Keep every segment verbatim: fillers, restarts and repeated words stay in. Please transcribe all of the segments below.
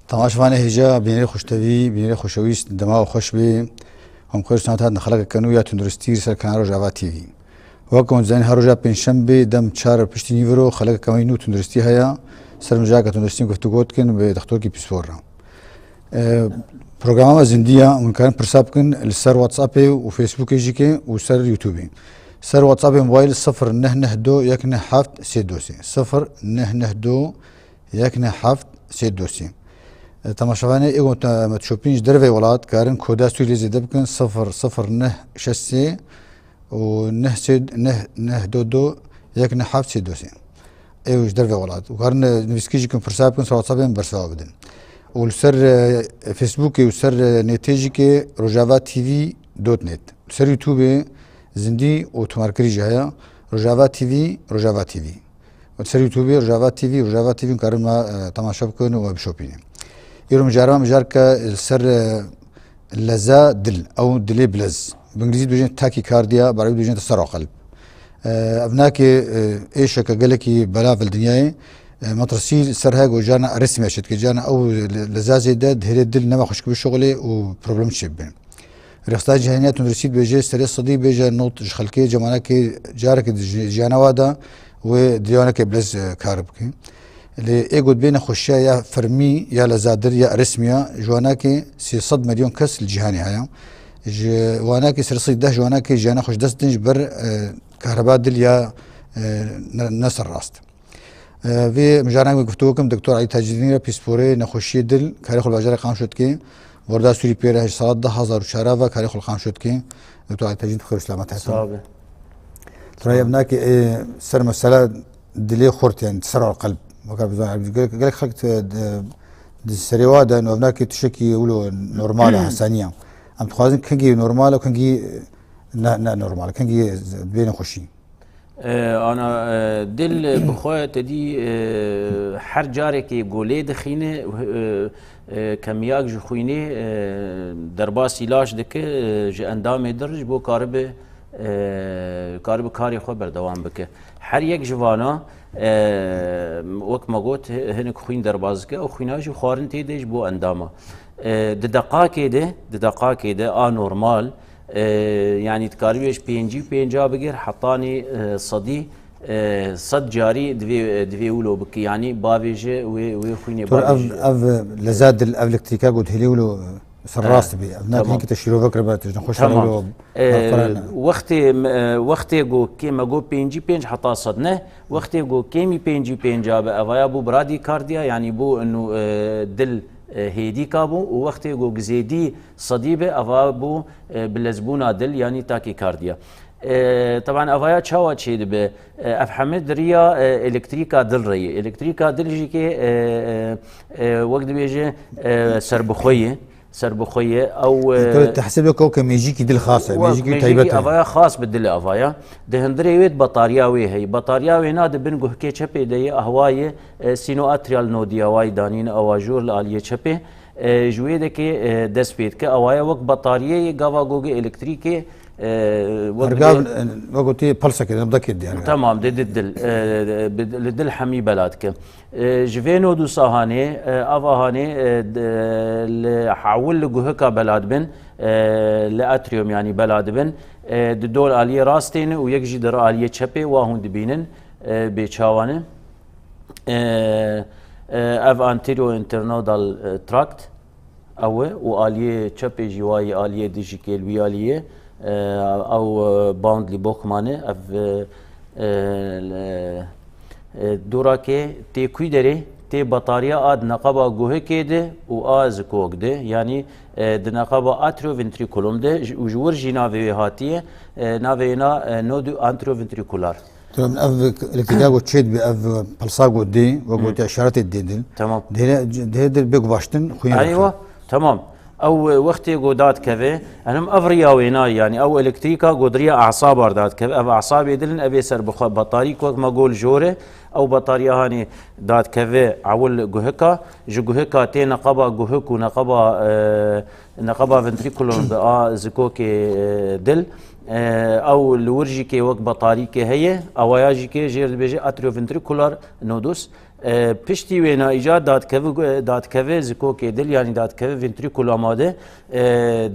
Temaşevanê hêja, bînerê xweştevî, bînerê xweşewîst, dema we xweş bê. Em xêr û selamet hatin xelekeke nû ya tunduristî li ser kanala Rojava T V. Wek hûn dizanîn, her roja pêncşembê dem çar piştî nîviro xelekeke me yê nû tunduristî heye. Ser mijareke tunduristî guftûgo dikin bi dextorkî pîspor re. E, programa me zindî ye, hûn karin pirsa bikin li ser WhatsAppê û Facebookê jî ke û ser YouTubeê. Ser WhatsAppê mobayl sifir neh neh do yek neh heft sê do sê. Sifir neh neh do yek neh heft sê do sê. E, temaşevanê ê ku te-, me dişopîn ji derveyê welat, karin koda Sûriyê zêde bikin, sifir sifir neh şeş sê û neh sê neh neh do do yek neh heft sê do sê. Ew ji derveyê welat. Û karin, e, nivîskî jî bikin, pirsa bikin, ser WhatsAppê em bersiva bidin. Û li ser, e, Facebookê û ser, e, nêtê jî ke Rojava T V dot net. Li ser YouTubeê zindî û tomarkirî jî heye. Rojava T V, Rojava T V. Li ser YouTubeê Rojava T V, Rojava T V karin me, e, temaşe bikin û we bişopîne. Îro mijara me mijarke li ser, e, leza dil, ew dilê bilez. Bi îngilîzî dibêjin tachycardia, bi erebî dibêjin tesarruq qelb. E, ev nake, e, êşeke gelekî belav li dinyayê. E, metirsî li ser heye ku carna arîtmiya çêdike, carna ew le-, leza zêde dihêle dil nema xweşik bişuxulê û problem çêbibe. Rêxistina Cîhanî ya Tunduristî dibêje, serê sedî bêje nod ji xelkê, cem wanakê careke di ji-, jiyana wa de wê dilê wanakê bilez, e, kar bike. Lê ê ku dibê nexweşiya ya fermî ya leza dil ya arîtmiya ji wanakê sê sed milyon kes li cîhanê heye. Ji wanakê serê sedî deh ji wanakê jiyana xwe ji dest didin ji ber, e, kahreba dil ya, e, ne, ne serrast. Vê mijarê me guftûgo kim Doktor Elî Tacîdînî re, pîsporê nexweşiyê dil, karê xwe li bajarê Qamşo dike. Borda Sûrî pê re ji sala du hezar û çar ve karê xwe li Qamşo dike. Doktor Elî Tacîdîn, tu xêr û selamet hatin. Sağ be. Tu ra ev nake, e, ser mesela dilê xurt, yani tesarruq qelb. Weka bizan, gelek, gelek xelk, e, di, di serê wa de, ev nake tiştekî wilo normal e, hesanî ye. Em dixwazin kengî normal e, kengî ne, ne normal e, kengî bê nexweşî. E, ana, e, dil bi xwe te dî, e, her carekê ku lê dixîne, e, e, kemiyak ji xwînê, e, derbasî laş dike, e, ji endamê dir ji bo karibe, e, karibe karê xwe berdewam bike. Her yek ji vana, e, wek me got, hi-, hinek xwîn derbas dike, ew xwîna jî xwarin tê de ji bo endama. E, di deqakê de, di deqakê de a normal, e, yanî dikarî wê ji pêncî û pênca bigir hetanî, e, sedî, e, sed carî divê, divê wilo bike. Yanî bavêje wê, wê xwînê Tor ev, bavêje. Ev leza dil, ev elektrîka ku dihêlê wilo ser Ha, rast bî. Ev ne tamam. Hinkî te şîrove kiribe, tu ji nexweş Tamam. wilo E, naqirane. Wextê, e, wextê ku kê me got pêncî pênc heta sed ne, wextê ku kêmî pêncî pênca be, evaya bû bradykardiya, yanî bû inu, e, dil, e, hêdîka bû û wextê ku gizêdî sedî be, eva bû, e, bilezbûna dil, yanî takîkardiya. E, teban evaya çawa çêdibe? E, ev heme di riya, e, elektrîka dil re ye. Elektrîka dil jî ke, e, e, e, wek dibêje, e, serbixwe ye. Serbixwe ye. Ew, e, Tu dihesibê ku ew ke mêjîkî dil xas e, wa-, mêjîkî mêjîkî taybet e. Avaya xas bi dil avaya. Di hundirê wê di batarya wê heye. Batarya wê na di bin guhkê çepê de ye, ahwa ye, e, sinoatrial nodiya wayî danîn, ewa jor li aliyê çepê. E, ji wê dekê, e, dest pê dike. Awaya wek batariyê ye, gava gogê elektrîkê, e, wek Her gav, dibê e, wek gotî pulseke, nabdekê diye. Tamam, di, di dil, e, bi, li dil hemî bela dike. E, ji vê nod û sahanê, e, ava hanê, e, d-, li hewil li guhika bela dibin, e, li atrium yanî bela dibin, e, di dol aliyê rastê ne û yek jî di aliyê çepê wa hûn dibînin, e, bê çawa ne. E, e, ev anterior internodal, e, tract, ew e û aliyê çepê jî wayî, aliyê dijî kêl wî aliyê, e, ew, e, boundary boxman e, ev, e, e, le-, e, dûrakê tê kû derê, tê batariya a di neqeba guhikê de û a zikok de, yanî, e, di neqeba atrioventriculum de ji-, û ji wir jî navê wê hatiye, e, navê wê na, e, nodu antrioventricular. Tamam, ev elektrîka ku çê dibe, ev pulsa ku dê, wek Hmm. gotiya, işaretê dê dil. Tamam. Dê, dê dil bê guvaştin, xwîn Eywa, rexin. Tamam. Ew, e, wextê ku dadkeve, enim ev riya wê nayê, yanî ew elektrîka ku di riya asabar dadkeve, ev asabê dilin, ev ê ser bixwe, batarî ku wek me got jor e, ew batariya hanê dadkeve ewil guhika, ji guhika tê neqeba guhik û neqeba, e, neqeba ventriculum bi a zikokê, e, dil. E, ew li wir jî kê wek batarîkê heye, awaya jî kê jêr dibêje atrioventricular nodus. E, piştî wêna îca dadkeve, dadkeve zikokê dil, yanî dadkeve ventrikula ma de, e,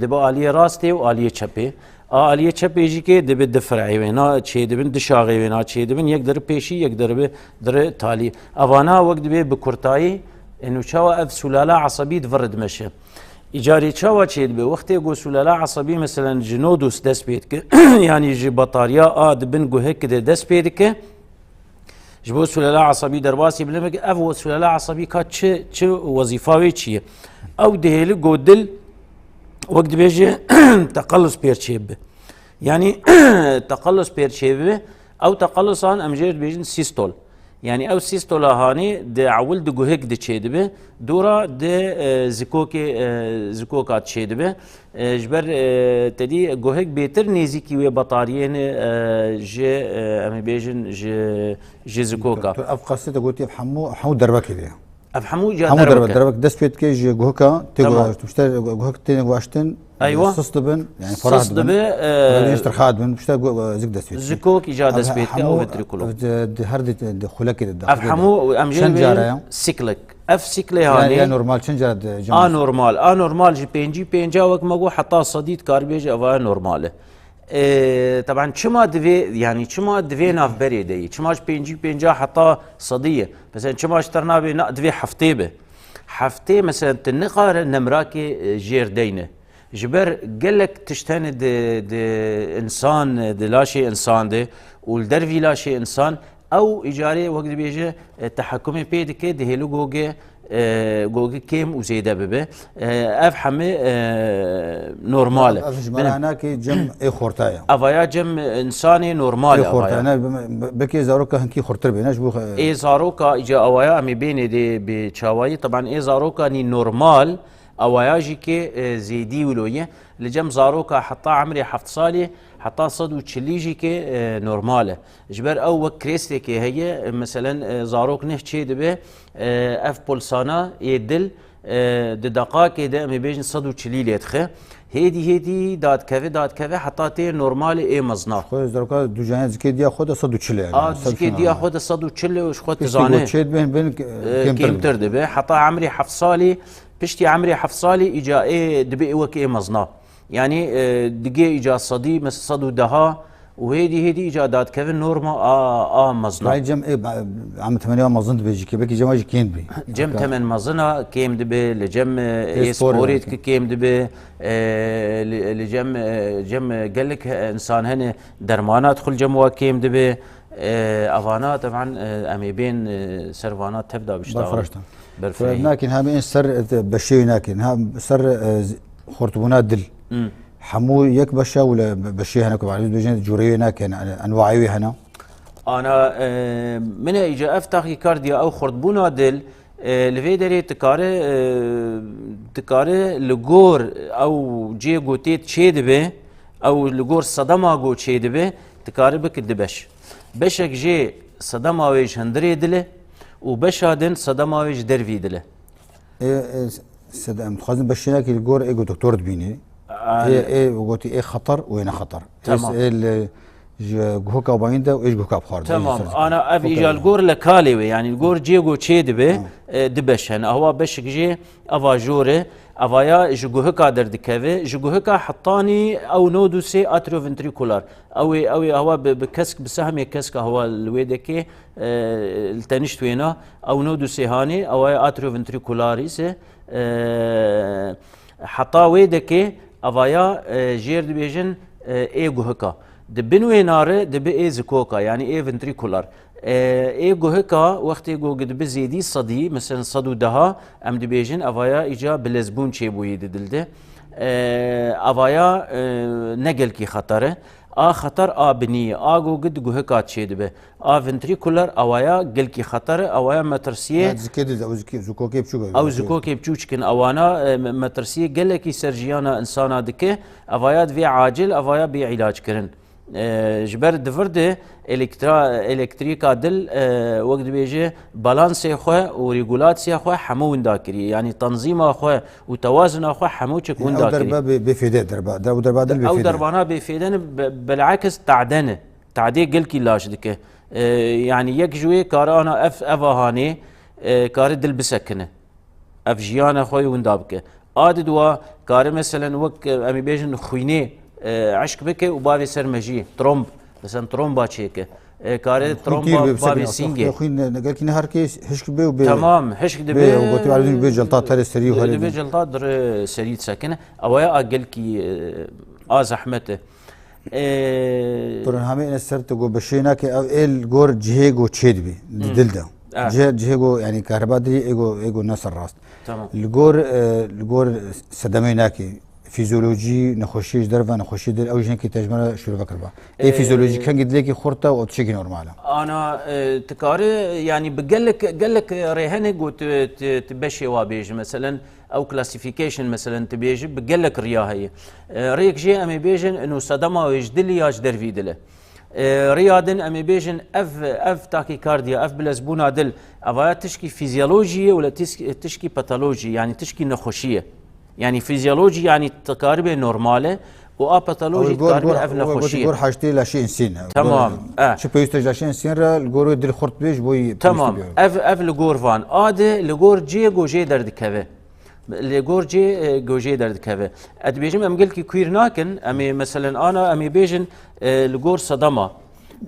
dibe aliyê rastê û aliyê çepê. A aliyê çepê jî kê dibe du fireyê wêna çêdibin, du şaxê wêna çêdibin, yek diri pêşî, yek diri, diri talî. Evana wek dibê bi kurtayî, êno çawa ev sulala esebî di vir dimeşe. Îcarê çawa çêdibe? Wextê ku sulala esebî, meselen, ji nodus dest pê dike, yanî ji batariya a di bin guhek de dest pê dike, ji bo sulala esebî derbasî bilim bike, ev sulala esebî ka çi, çi wezîfa wê çi ye? Ew dihêli ku dil, wek dibêje, teqelus pêr çêbibe. Yanî teqelus pêr çêbibe, ew teqelusan em jê dibêjin sîstol. Yanî ew sîstola hanê di ewil di guhek di çêdibe, dora di, e, zikokê, e, zikoka çêdibe. E, ji ber, e, te dî guhek bêtir nêzîkî wê batariyê ne, e, ji, e, em ê bêjin ji, ji zikoka. Tu ev qasê te gotî ev hemû, hemû derbekê de ye. Ev hemû ca Hemû derbe, derbek e. Derbek dest pê dike ji guhika, tê Tamam. guhaştin, işte guhik têne guhaştin, Eywa. sis dibin, yani Sis parah dibin. dibe, e, Rejî tirxa dibin, işte gu-, zik dest pê dike. Zikok îca Ev dest pê dike, hemû ew ventrikulo. ev di, di her di, di xulekê de Ev daxil hemû, em jê Çend dibêjin cara ya? siklik. Ev siklê Ya, hanê ya normal çend cara di cem A normal, a normal ji pêncî pênca wek me got heta sedî dikar bêje eva normal e. E, teban çima divê, yani çima divê navberê de yî? Çima ji pêncî pênca heta sedî ye? Mesela çima ji ter nabê na, divê heftê be? Heftê mesela tu niqare nemrakê, e, jêr deyne. Ji ber gelek tişt hene di, di insan, di laşê insan de û li dervî laşê insan, ew îcarê wek dibêje, e, tehekumê pê dike, dihêlu goge, e, goge kêm û zêde bibe. E, ev hemî, e, normal e. Ev ji me Bine. re hinekî cem ê xorta ye. Evaya cem insanê normal Ê e, xorta evaya. ne, be-, be-, belkî zaroka hinkî xurtir bê, ne ji bo xe- Ê zaroka îca awaya em ê bênê dê bi çawayî. Teban ê zaroka nî normal, awaya jî kê, e, zêdî wilo ye. Li cem zaroka heta emrê heft salî, heta sed û çilî jî kê, e, normal e. Ji ber ew wek krêstekê heye, e, meselen, e, zarok neh çê dibe, e, ev pulsana yê dil, e, di deqakê de, em ê bêjin sed û çilî lê dixe. Hêdî hêdî dadkeve, dadkeve heta tê normalê ê mezna. Xwe zaroka dujaniya zikê diya xwe de sed û çil e yani. A, Sed zikê çil diya e. xwe de sed û çil e û ji xwe Piştî dizane. ku çê dibin, bin, e, E, kêmtir kêmtir dibin. dibe. Heta emrê heft salî, piştî emrê heft salî îca ê dibe wek ê mezna. Yani, e, digê îca sedî, mes-, sed û deha û hêdî hêdî îca dadkeve norma a, a mezna. Ray cem ê, ba-, em temeniya mezin dibe jî kê, belkî cema jî kêm dibe. Cem Aka- temen mezina kêm dibe, li cem, e, Ê ê sporê sporê belkî. dike kêm dibe, e, li, li cem, e, cem, e, gelek, e, insan hene dermana dixul cem wa kêm dibe. E, evana teban, e, em ê bên, e, ser vana tev da bişta. Berfiraştan. Berfirehî. Nakin hem ên ser, e, beşê nakin, hem ser, e, z-, xortbûna dil. Hmm. Hemû yek beşa wile be-, beşê hene ku, bariz bêjin, cureyê nakin, en-, enwayê wê hene. Ana, e, min e îca ev taxîkar diya ew xurtbûna dil, e, li vê derê dikare, e, dikare li gor ew cê gotê çê dibe, ew li gor sedema go çê dibe, dikare bike du beş. Beşek jê sedema wê ji hundirê dil e û beşa din sedema wê ji dervî dil e. Ê, ê, sed-, em dixwazin beşênekî li gor ê ku doktor dibînî. Ê, ê, gotî ê xeter û ê ne xeter. Ê, Tamam. ê li, ji guhika bayîn de û ê ji guhika bi xwarin. Tamam. Ê ji ser Ana ev Guhika îca li bayîn. gor lekalê wê, yani li gor cê go çê dibe, Ha. e, du beş hene. Awa beşik jê eva jor e, evaya ji guhika derdikeve. Ji guhika hetanî ew nodusê atrioventrikular. Ew ê, ew ê awa bi, bi kesk, bi sehmê keska awa li wê dekê, e, li tenişt wêna. Ew nodusê hanê, ewaya atrioventrikularis e. E, heta wê dekê evaya, e, jêr dibêjin, e, ê guhika. Di bin wê nare dibi ê zikoka, yanî ê ventrikular. E, ê guhika wextê ku dibi zêdî sedî, mesela sed û deha, em dibêjin evaya îca bilezbûn çêbûyî di dil de. E, evaya, e, ne gelkî xeter e. A xeter a binî, a go gid guhika çêdibe. A ventrikular awaya gelkî xeter e, awaya metirsiyê. Ya zikê de, ew zikê, zikokê biçûk e. Ew zikokê biçûçik in, awana, e, me-, metirsiyê gelekî ser jiyana insana dike, avaya divê acil, avaya bê îlac kirin. E, ji ber di vir de elektra-, elektrîka dil, e, wek dibêje, balansê xwe û regûlatsiya xwe hemû winda kiriye. Yanî tenzîma xwe û tewazina xwe hemû çik Yanî winda ew kiriye. derba bê-, bêfêde derba, der-, ew derba dil Ew bêfêde ne. derbana bêfêde ne, be-, belekis tade ne. Tadê gelkî laş dike. E, yanî yek ji wê kare ana ev, eva hanê, e, kare dil bisekine. Ev jiyana xwe yê winda bike. A di dua kare meselen wek, e, em ê bêjin xwînê, e, eşk bike û bavê ser mejiyê. Tromb, meselen tromba çêke. E, kare Xwîn tromba tîr be, bi ser bavê bîna. sîngê. Xwîn ne, ne, gelkî ne her kes hişk be û bê. Tamam, hişk dibe. Bê, û gotî, "Erdin bê cilta terê serî û herê Dibe bê." cilta dire serî disekine. Ewa ya a gelkî, e, a zehmet e. E, Turin hamê ene ser tu go bi şey nake, ev êl gor cihê go çê dibe, di Hmm. dil de. Ah. Cihê, cihê go, yanî kahreba dilî ê go, ê go ne ser rast. Tamam. Li gor, e, li gor sedemê nake, fizyolojî, nexweşiyê ji derve, nexweşiyê dil, ew jin ki tecmara şûrve kirba. Ê E, fizyolojî kengî dilekî xurt e û tiştekî normal e. Ana, e, tu kare, yanî bi gelek, gelek rêhene go tu, tu, tu beşê wa bêjî. Meselen, ew classification, meselen, tu bêjî, bi gelek riya heye. E, rêk jê em ê bêjin, ino sedema wê ji dilî ya ji dervî dil e. E, riya din em ê bêjin, ev, ev takîkardiya, ev bilezbûna dil, evaya tişkî fizyolojî ye wele tişk-, tişkî patolojî, yanî tişkî nexweşî ye. Yanî fizyolojî, yanî tu karibe normal e û a patolojî Ew gor, dikaribe gor, ev ew nexweşî gotî ye. Gor haştê laşê insîn e. Tamam, Gor, e. Çi pêwîst e ji laşê insîn re, li gor wê dil xurt bê ji bo yî Tamam, pêwîst bê. ev, ev li gor van. A di li gor cê go jê derdikeve. Li gor cê, e, go jê derdikeve. Ez dibêjim em gelkî kuîr nakin, em ê meselen ana, em ê bêjin, e, li gor sedema.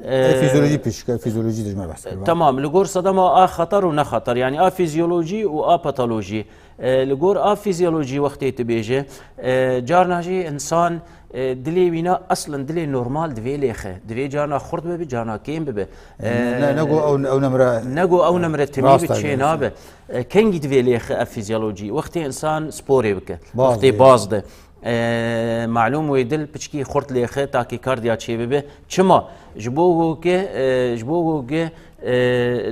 Ev E, fizyolojî pişk e, fizyolojî de ji me behs kiriba. Tamam, li gor sedema a xeter û ne xeter. Yanî a fizyolojî û a patolojî. E, li gor a fizyolojî wextê tu bêje, e, carna jî insan, e, dilê wîna, eslen dilê normal divê lêxe. Divê carna xurt bibe, carna kêm bibe. Ne, ne, ne go ew, ew nemre Ne go ew nemre timî rast bi e, çê rast e. nabe. E, kengî divê lêxe ev fizyolojî? Wextê insan sporê bike. Baz Wextê dê. baz de. E, malûm wê dil piçkî xurt lêxe, takîkardiya çê bibe. Çima? Ji bo go ke, e, ji bo go ke, e,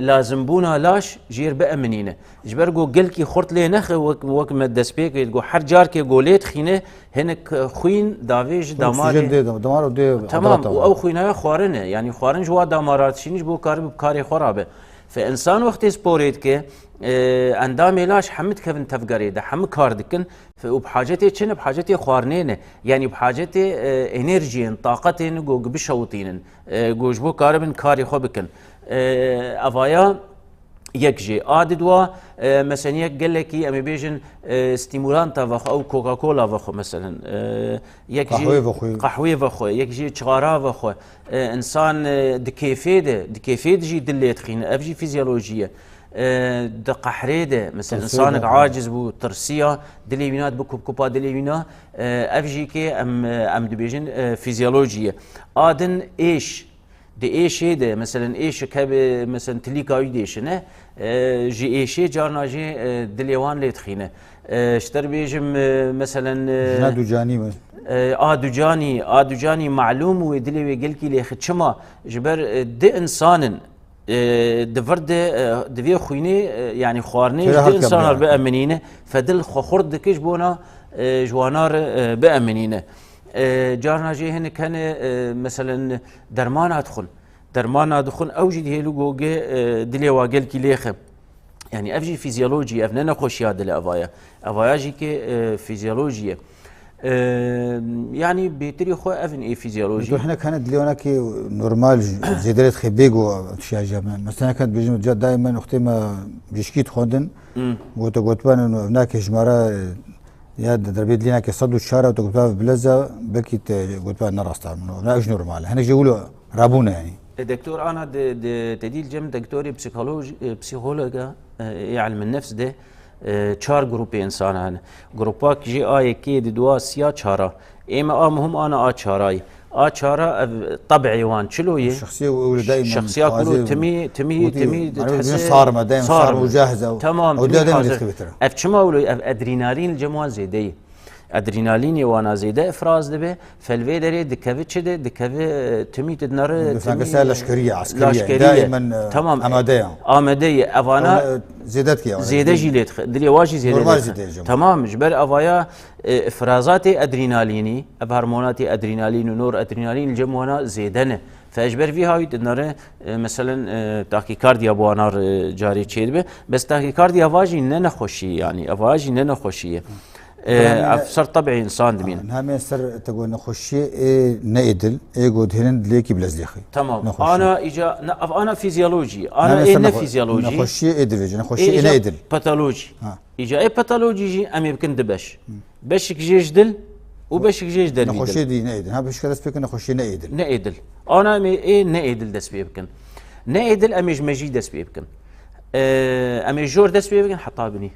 lazimbûna laş jêr bieminîne. Ji ber go gelkî xurt lê nexe, wek, wek me destpêkê go her carkê go lê dixîne, hinek xwîn davê ji damarê Oksîjen dê, damar û dê Tamam, hidrata û var. ew xwînaya xwarin e. Yanî xwarin ji wa damara dişînî ji bo karî bi karê xwe rabe. Fe insan wextê sporê dike, e, endamê laş hemî dikevin tevgerê de, hemî kar dikin. Fe û bi hacetê çi ne? Bi hacetê xwarinê ne. Yanî bi hacetê, e, enerjiyên, taqetên go bişewitînin. E, go ji bo karibin karê xwe bikin. E, evaya yek jê. A di dua, e, meselen yek gelekî em ê bêjin, e, stimulanta vexwe, ew Coca-Cola vexwe meselen. E, yek jî Qehwê vexwe. qehwê vexwe, yek jî çixara vexwe. E, insan, e, di kêfê de, di kêfê de jî dil lê dixîne. Ev jî fizyolojî ye. E, di qehrê de, mesela Tirsê insanek de. aciz bû, tirsiya, dilê wîna dibe kupkupa dilê wîna, e, ev jî ki em, em dibêjin, e, fizyolojî ye. A din êş, di êşê de, mesela êşek hebe, mesela tilîka wî dêşine, e, ji êşê carna jî, e, dilê wan lê dixîne. E, ji te re bêjim, e, meselen, e, Jina ducanî mi? e, a ducanî, a ducanî malûm wê dilê wê gelkî lêxe. Çima? Ji ber, e, di insanin, e, di vir de, e, divê xwînê, e, yanî xwarinê Têra ji di herkes insanar bigere. bieminîne, fe dil xwe xurt dike ji bona, e, ji wana re, e, bieminîne. E, carna jê hinek hene, e, meselen dermana dixwin. Dermana dixwin, ew jî dihêlû goge, e, dilê wa gelkî lêxe. Yanî ev jî fizyolojî, ev ne nexweşiya dil e evaya. Evaya jî ki, e, fizyolojî ye. E, yanî bêtirî xwe ev in ê fizyolojî. Doktor, hinek hene dilê wana ki normal, zêde lê dixê bê go tişiya jî me. Mesela hinek hene dibêjin, ca dayê me noxtê me bijîşkî dixwendin. Hmm. Gote, gotiban, ev nake ji me re, e, ya de-, derbê dilê nake sed û çar e, te gotiba bileza, belkî te gotiba ne rast e. Ev ne, ev jî normal e. Hinek jî wilo rabûne yanî. E, doktor ana de, de, te dîl cem doktorê psîkoloj-, e, psîkologa, e, ê ilmin nefs de, e, çar grûpê insana hene. Grûpak jî a yekê, di dua, siya, çara. Ê me a muhim ana a çarayî. A çara ev teb'ê wan çilo ye? Şexsiyê û ew li daîman Şexsiya ku dixwaze timî, timî, wekî timî, mane dihese dibêjin sarme, daîm sarme. sarme û cahz e. Tamam, Ew timî dua daîm hazir. dixê bêtir e. Ev çima wilo, ev adrenalîn li cem wan zêde ye. Adrenalînê wana zêde ifraz dibe, felvê derê dikeve çi de, dikeve, e, timî tu dinere, Bi timî, fengese leşkerî ye, eskerî ye. Leşkerî ye. Daimen, e, Tamam. Amade ye. Amade ye. Evana Ew, e, zêde dike, yani. Zêde jî lê dixe. Dilê wa jî zêde Normal lê dixe. Zêde ye. Tamam, ji ber avaya, e, ifrazatê adrenalînî, ev hormonatê adrenalîn û noradrenalîn li cem wana zêde ne. Fe ji ber vî hawî dinere, e, meselen, e, takîkardiya bi wana re carê çêdibe. Bes takîkardiya va jî ne nexweşî, yanî eva jî ne nexweşî ye. E, Yani, ev ser tebî însan dimîne. Niha me ser te got nexweşiyê ê neêdil, ê got hênin dilêkî bilez lêxî. Tamam. Nexweşî. Ana îca, ne, ev ana fizyolojî. Ana Niha me ê ser ne nexwe-, fizyolojî. Nexweşiyê ê divêjin, nexweşiyê Ê ê îca neêdil. Patolojî. Ha. Îca ê patolojî jî em ê bikin du beş. Hı. Beşik jê ji dil û beşik jê ji dervî dil. Nexweşiyê dî neêdil. Ha, pişka dest pê kin nexweşiyê neêdil. Neêdil. Ana em ê ê neêdil dest pê bikin. Neêdil em ê ji mejî dest pê bikin. Ee, em ê jor dest pê bikin heta binî.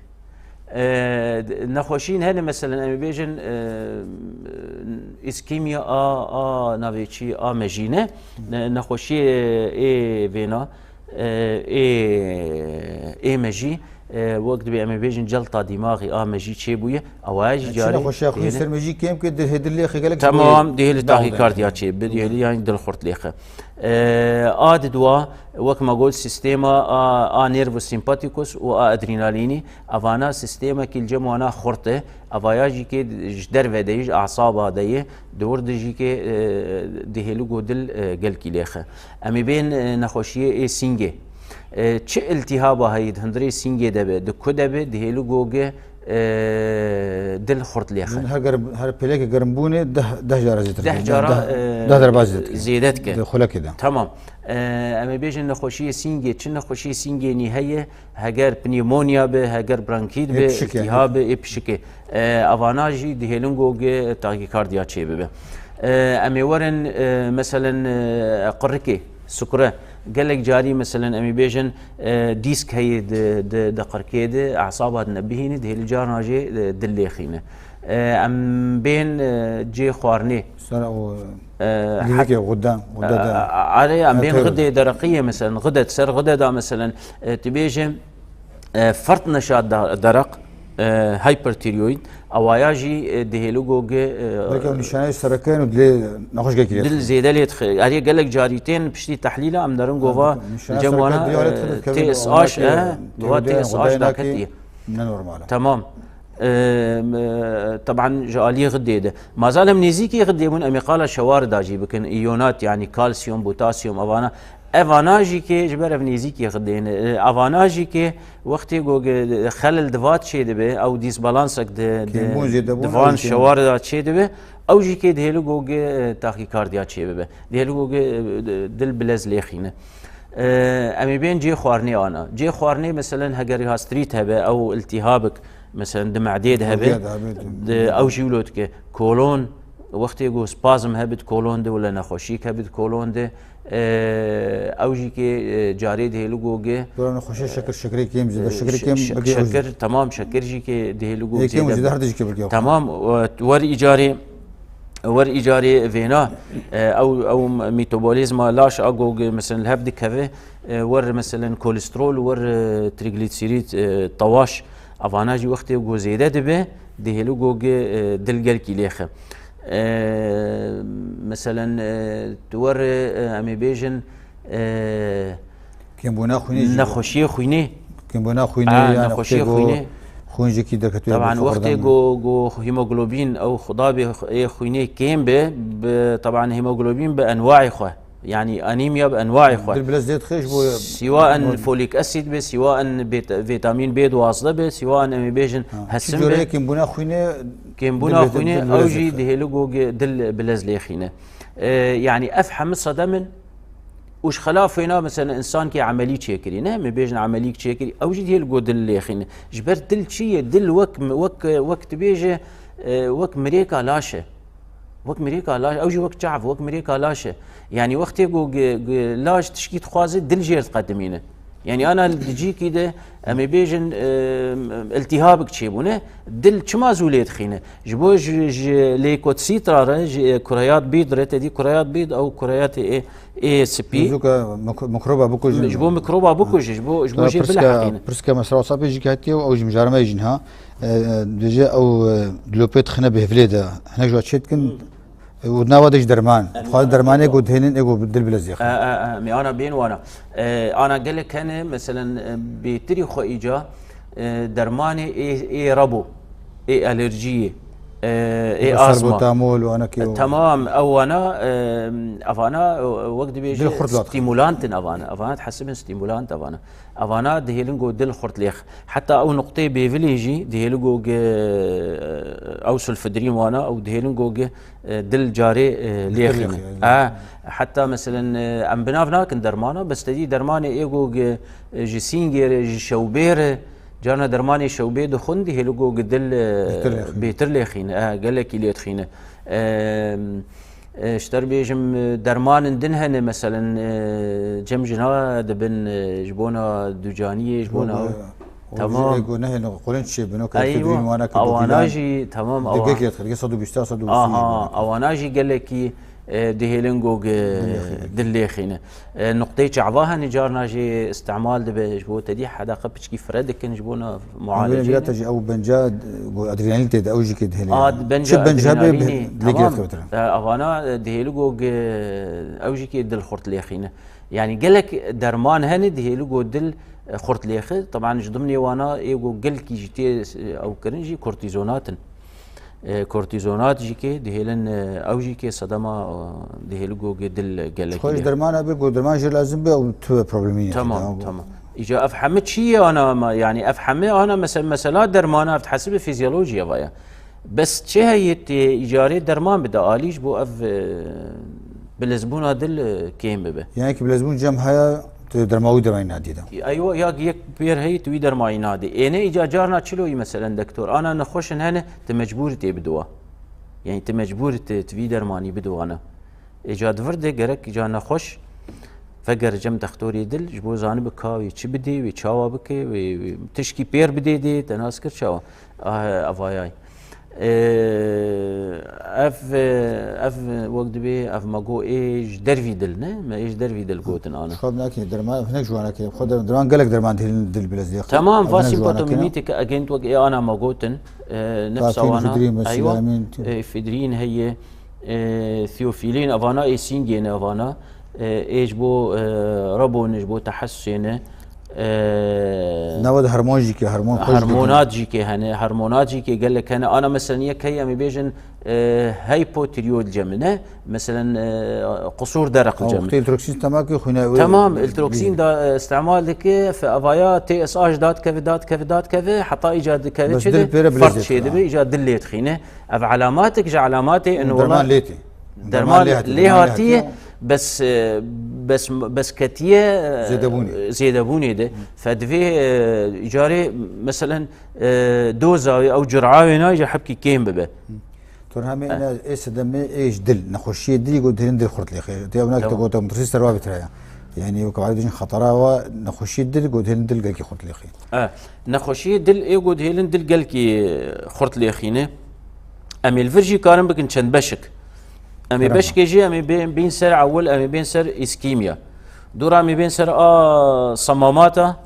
Ee, d-, nexweşiyên hene, meselen, em ê bêjin, ee, îskemîya a, a navê çi, a mejî ne. Ne-, nexweşiyê ê vêna, ee, ê, ê mejî, ee, wek dibê em ê bêjin celta dîmaxî a mejî çêbûye, ewa jî Çi carê nexweşiya xwîn dihêle. Ser mejî kêm ke dihê dil lêxê gelek ji bo Tamam, dihêle dahû dayîn. Tahîkardiya çê, bi dihêle, yanî dilxurt lêxe. Ee, a didwa, wek me got, sîstema a, a nervus sympathicus û a adrenalînî, evana sîstemekî li cem wana xurt e, evaya jî kê ji derve de yê, ji asaba de yê, di wir de jî kê, e, dihêle got dil, e, gelkî lêxe. Em ê bên, e, nexweşiyê ê sîngê. E, çi iltîhaba heye di hundirê sîngê de be, di ku de be, dihêle got ge, e, dil xurt lêxe. Her germ-, her pêleke germbûnê deh, deh cara zêdetir Deh dike. cara, Deh, e, deh derba zêdetir dike. Zêde dike. Di xulekê de. Tamam. E, em ê bêjin nexweşiyê sîngê, çi nexweşiyê sîngênî heye, heger pneumonia be, heger bronkît Ê be, pişik e. iltîha be, ê pişikê. E, evana jî dihêlin got ge tahîkardiya çêbibe. E, em ê werin, e, meselen, e, qirikê, sukre. Gelek carî, meselen, em ê bêjin, e, dîsk heye di, di, di qirikê de, esaba dine bihîne, dihêlin carna jê, e, dil lêxîne. E, em bên, e, cê xwarinê. Sara o E, lîvîkê, xudde, xudde de. E, e, are, em bên Teyro. Xidê dereqiyê, meselen, xide, ser xide da, meselen, e, tu bêje, e, fert neşat da-, dereq, e, hyperthyroid, awaya jî, e, dihêlu goge, e, Belkî ew nîşaneyê sereke ne û dilê nexweşgekî lê dil dixe. Zêde lê dixe. Erê gelek carî tên piştî tehlîla em derin gova Nîşana cem sereke wana, diyalê e, dixe, dikeve T S H, ona e, ke gova kevde T S H xudayê da nakê ketiye. Ne normal e. Tamam. E, m-, e, teban ji aliyê xidê de. Mazal em nêzîkî xidê bûn, em ê qala şewar da jî bikin. Îyonat, yanî kalsiyum, potasyum, evana. Evana jî kê ji ber ev nêzîkî xidê ne. E, evana jî kê wextê ku ge-, xelil di vat çê dibe, ew dîsbalansek di, di, Kêmbûn jê de bûn, di van ew jî şewar da çê dibe, ew jî kê dihêlu ku ge, e, taxîkardiya çê bibe. Dihêlu ku ge, e, dil bilez lêxîne. E, em ê bên cê xwarinê ana. Cê xwarinê, meselen, heger gastrît hebe, ew iltîhabik, meselen, di medê de hebe, Medê de hebe, di, di, ew jî wilo dike. Kolon, wextê ku spazm hebe di kolon de, wila nexweşîk hebe di kolon de, e, ew jî kê, e, carê dihêlu goge. Dora nexweşiya şekir, şekirê kêm zêde, E, şekirê şe-, kêm şe-, bigê ew jî. Şekir, tamam, şekir jî kê dihêlu goge Ê kêm zêde zêde be. Her tiştî kê bigê. Tamam, e, wer îcarê Wer îcarê vêna, e, ew, ew metabolîzma laş a ku, mesela, li hev dikeve, e, wer, mesela, kolesterol, wer, e, triglisîrîd, e, tewaş, evana jî wextê ku zêde dibe, dihêlu ku, e, dil gelkî lêxe. E, mesela, e, tu wer, e, em ê bêjin, e, Kêmbûna xwînê jî. Nexweşiyê xwînê. Kêmbûna xwînê, A, yan nexweşiyê wextê ku xwînê. Xwîn jî kî derketiye Teban, wextê ku, ku hemoglobîn ew xwedabê ê xwînê kêm be, bi, teban hemoglobîn bi enwaî xwe. Yanî anîmya bi enwaî xwe. Dil bile zêd xêş bû. Siwa en folik asid be, siwa en bêt-, vîtamîn B duwazdeh be, siwa en em ê bêjin Ha, hesin çi be. Kêmbûna xwînê Kêmbûna xwînê, ew jî dihêlu ku ge-, dil bilez lêxîne. E, yanî ev hemû sedem in. Û ji xelafê na, mesela, însankî emelî çêkirî, ne? Em ê bêjin emelîk çêkirî, ew jî dihêl ku dil lêxîne. Ji ber dil çi ye? Dil wek, wek, wek tu bêje, e, wek mirêka laş e. Wek mirêka laş, ew jî wek çav, wek mirêka laş e. Yanî wextê ku ge-, ge-, laş tişkî dixwaze, dil jêr diqedimîne. Yani ana li cîkî de em ê bêjin, e, iltîhabik çêbûne, dil çima zû lê dixîne? Ji bo ji, ji leukotsîtra re, ji, e, kureyat bîd re, te dî kureyat bîd ew kureyatê ê, ê spî. Zûka mik-, mikroba bikujin. Ji bo mikroba bikujin, ji bo, ji bo jê bileheqîne. Pirska mesela WhatsAppê jî hatiye û ew ji mijara me jî niha, e, e, dibêje ew, e, dilopê dixine bi hêvilê de. Hinek ji wa çê dikin, û nava de ji derman. Em, xwaz dermanê ku dihêlin ê ku dil bilezê xwe. E, e, e, me ana bên wana. E, ana gelek hene, meselen, e, bêtirî xwe îca, e, dermanê ê, ê rebo, ê alerjiyê, e, ê asma. Salbutamol û ana ki. E, tamam, ew wana, e, evana, e, wek dibêje, dil xurt lat. Stimulant in evana. Evana dihesibin stimulant evana. Evana dihêlin ku dil xurt lêx. Heta ew nuqteyê bêvilê jî dihêlin ku gi, ew sulfidrîn wana, ew dihêlin ku gi, e, dil carê, e, lêxîne. Lêxîne. A, heta meselen, e, em bi nav nakin dermana, bes te dî dermanê ê ku gi, e, ji sîngê re, ji şewbê re, carna dermanê şewbê dixwin, dihêlin ku gi dil, e, bêtir lêxîne. Bêtir lêxîne. E, gelekî lê dixîne. E, E, ji te re bêjim, e, dermanên din hene, meselen, e, cem jina dibin, e, ji bona ducaniyê, ji bona. Tamam. Ê ku nehêlin, qulin çêbin, o ke efedrîn wana ke. Awana jî, tamam, awa-, dikek yê dixir, sed û bîst, sed û bîst. Aha, awana jî gelekî, e, dihêlin ku, e, dil lêxîne. E, nuqteyê çava hene, carna jî îstimal dibe, ji bo te dî hedaqa piçkî fire dikin, ji bona mualece. Ew jî ew benca, e, ku adrenalîn tê de, ew jî kê dihêle. A, benca adrenalînê, tamam. E, avana, e, dihêli ku, e, ew jî kê dil xurt lêxîne. Yani gelek derman hene dihêli ku dil, e, xurt lêxî. Taban ji dimnê wana ê ku gelkî jî tê, e, ew kirin jî kortîzonat in. E, kortîzonat jî kê dihêlin, e, ew jî kê sedema, e, dihêli ku dil gelekî. Xwe ji dermana bê ku derman jê lazim be, ew tu problemî ye. Tamam, tamam. Îca ev heme çi ye ana me, yani ev heme ana mese-, mesela dermana ev dihesibê fizyolojî ye vaya. Bes çi heye tê îcarê derman bide alî ji bo ev, e, bilezbûna dil, e, kêm bibe. Yani ki bilezbûn cem haya tu derma wî dermanî nadî de. Eywa, ya yek pêr heye tu wî dermanî nadî. Êne îca carna çiloyî meselen dektor. Ana nexweşin hene tu mecbûr tê bidiwa. Yani tu mecbûr tu, tu vî dermanî bidiwana. Ê ca di vir de gerek ca nexweş vegere cem dextorê dil, ji bo zanibe ka wê çi bidê, wê çawa bike, wê, wê tişkî pêr bidê dê, te nas kir çawa? Ah, evayay. Ee, ev, ev wek dibê, ev me got ê ji dervî dil ne? Me ê ji dervî dil gotin ana. Xwe binakê derman, hinek ji wana kê. Xwe der-, derman gelek derman dil, dil bilezê. Tamam, va simptomîmîtik agent wek ê ana me gotin. Ee, nefsa wana. Efedrîn, eywa. Silamîn, e, efedrîn heye. E, theofilin, evana ê sîngê ne evana. E, ê ji bo, e, rebo ne, ji bo tehessusê ne. E, nava de hormon jî ke, hormon xweş dikin. Hormonat jî ke hene, hormonat jî ke gelek hene. Ana meselen yek heye em ê bêjin, e, hypotiroid cem ne. Meselen, e, qusûr dereq cem. Wextê îltroksin tema ke xwîna wê. Tamam, îltroksin da, e, îstimal dike, fe-, evaya T S H dadkeve, dadkeve, dadkeve, heta îca dikeve çi de ferq çêdibe, îca dil lê dixîne. Ev elamatek ji elamatê in. Derman wela lê tê. Derman lê hatiye, bes, e, bes, bes ketiye, e, zêdebûnê. Zêdebûnê de. Fe divê, e, îcarê, meselen, e, doza wê ew cura wê nayê ji hebkî kêm bibe. Tur hemê êne ê sedemê ê ji dil, nexweşiyê dilî ku dihêlin dil xurt lêxê. Tê ew nak te gote metirsî serva bitiraya. Yani wek ew dibêjin xetera wa nexweşiyê dil ku dihêlin dil gelkî xurt lêxê. E, nexweşiyê dil ê ku dihêlin dil gelkî xurt lêxîne. Em ê li vir jî karin bikin çend beşik. Em ê beşikê jî em ê bên, bên ser ewil, em ê bên ser îskîmya. Dora em ê bên ser a semamata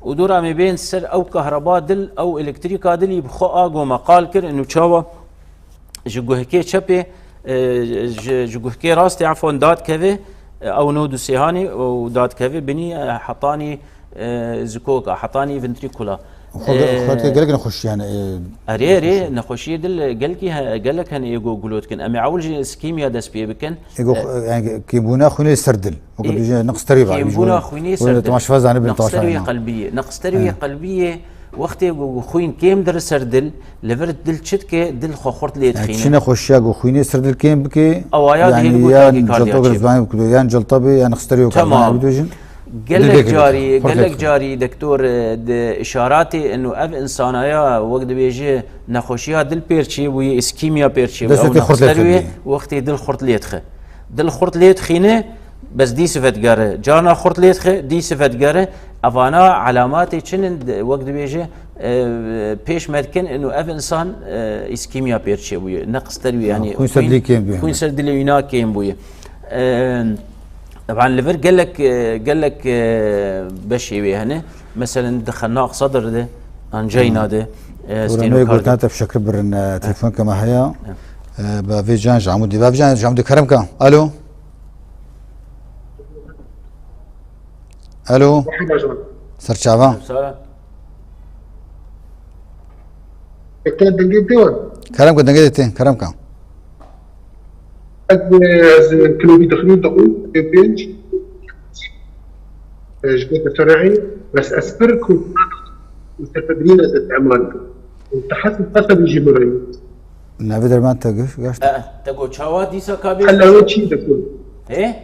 û dora em ê bên ser ew kahreba dil, ew elektrîka dilî bi xwe a goma qal kir, û çawa ji guhkê çepê, e, ji, ji guhkê rastê efon dadkeve, e, ew nod û sêhanê û dadkeve binî, e, hetanî e, zikoka, hetanî ventrîkula. Xwe ge-, e, xwe te gelek nexweşiyan, e, erê, erê, nexweşiyê dil gelkî he-, gelek hene ê ku gulo dikin. Em ê ewil jî îskîmya dest pê bikin. Ê ku, e, yani, kêmbûna xwînê ser dil. Weke dibêje, nexsterî var. Kêmbûna xwînê ser dil. Temaşevan zanibin, temaşevan. Nexsterî qelbiyê. Nexsterî qelbiyê, wextê ku xwîn kêm dire ser dil, li vir dil çi dike, dil xwe xurt lê dixîne. Yani, çi nexweşiya ku xwînê ser dil kêm bike, awaya dihêlin ku tadîkardiyat çê. Yan cilta bê, yan nexsterî weke. Tamam. Gelek carî, gelek carî dektor, e, di îşaratê ino ev însanaya wek dibêje nexweşiya dil pêr çêbûye, îskîmya pêr çêbûye. Destê xurt lê dixe. Wextê dil xurt lê dixe. Dil xurt lê dixîne, bes dîs vedigere. Carna xurt lê dixe, dîs vedigere. Evana elamatê çi ne, wek dibêje, e, pêş me dikin, ino ev insan, e, îskîmiya pêr çêbûye, neqis derwî, yanî xwîn ser dilê kêm bûye. Xwîn ser dilê wîna kêm bûye. E, Teban li vir gelek, e, gelek, e, beşê wê hene. Meselen di xenaq sedr de, an ceyna de, e, Ora stêno me kar gotan te şekir birin, e, telefoneke me heye. E, Bavê Can ji Amûdê. Bavê Can ji Amûdê kerem ka. Alo. Alo. Merhaba Can. Ser çava. Sara. Ekran dengê tê wan. Kerem ka, dengê tê, kerem ka. Ez, ez kilobî dixwîn dixwîn, pênc. Ji bo tefereî, bes ez pir ku sefedrîn ez îstemal dikim. Te hesî qesebî jî min re. Navê derman te giş-, gaşt? Eh, te got çawa dîsa ka bê? Hela wê çi dikim? Hê?